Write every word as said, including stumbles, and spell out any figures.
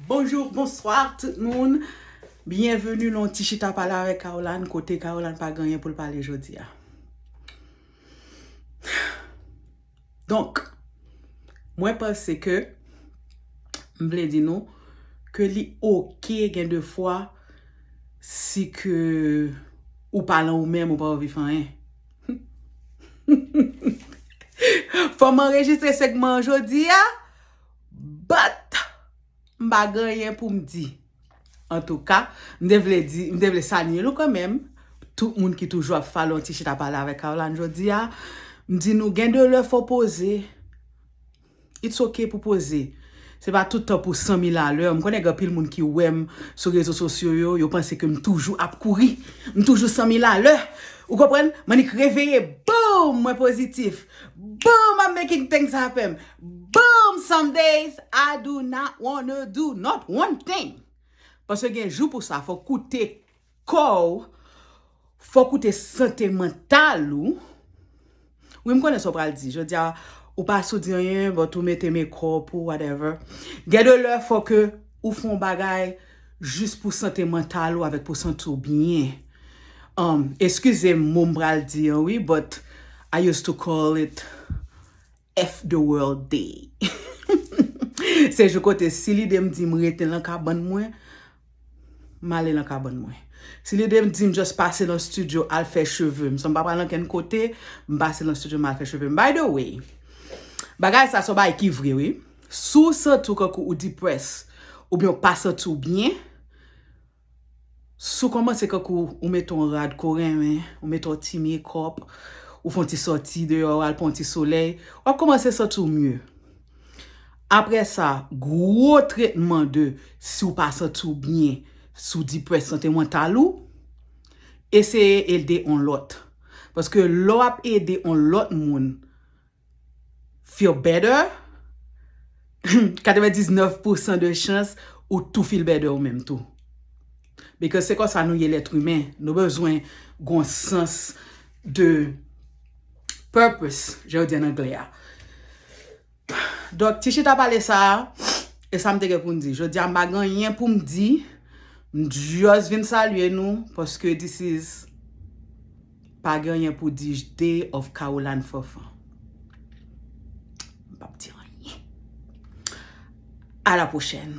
Bonjou, bonswa tout moun. Byenveni nan Ti Chita Pale avèk Caroline, kote Caroline pa gen anyen pou l pale jodi a. Donk, mwen panse ke, m vle di nou, ke li oke gen de fwa si ke ou pa lan ou menm, ou pa anvi fè anyen. Fò m anrejistre segman an jodi a, but m pa gen anyen pou m di. Antouka, m te vle di, m te vle salye nou kanmenm, tout moun ki toujou ap follow Ti Chita Pale avèk Caroline jodi a. M di nou gen de lè fò poze. It's ok pou poze. Se pa tout tan pou san mil alè. M konnen gen anpil moun ki wè m sou rezo sosyo yo, yo panse ke m toujou ap kouri. M toujou san mil alè. Ou konprann? M annik reveye, boom, mwen pozitif. Boom, I'm making things happen. Boom, some days I do not wanna do not one thing. Paske gen jou pou sa, fò koute kò w, fò koute sante mantal ou. Wi, m konnen sa w pral di. Jodi a, ou pa sou di anyen, but ou mete makeup ou, whatever. Gen de lè, fò ke ou fè yon bagay jis pou sante mantal ou avèk pou santi w byen. Um, eskize m mo m pral di an, wi, but I used to call it F the world day. Se jou kote si lide m di m rete nan kabann mwen, m ale nan kabann mwen. Si lide m di m just pase nan studio al fè cheve m, san m pa pral ankenn kote, m pase nan studio m al fè cheve m. By the way, bagay sa se yon bagay ki vre, wi. Si w santi w kankou ou depressed, oubyen w pa santi w byen, si w kòmanse kankou ou mete yon rad ke w renmen, ou mete yon ti makeup, ou fè yon ti sòti deyò, ou al pran yon ti solèy, w ap kòmanse santi w mye. Apre sa, gwo tretman de si w pa santi w byen, si w depressed, sante mantal ou, eseye ede yon lòt. Paske lè w ap ede yon lòt moun feel better, katrevendiznèf pousan de chans ou tou feel better ou menm tou. Because se konsa nou ye, lèt imen. Nou bezwen gon sans de purpose, jan yo di an anglè a. Donk, ti chita pale sa a, e sa m te gen pou m di. Jodi a, m pa gen anyen pou m di. M just vin salye nou, paske this is pa gen anyen pou di, Day of Caroline Fanfan. M p ap di anyen. À la prochaine.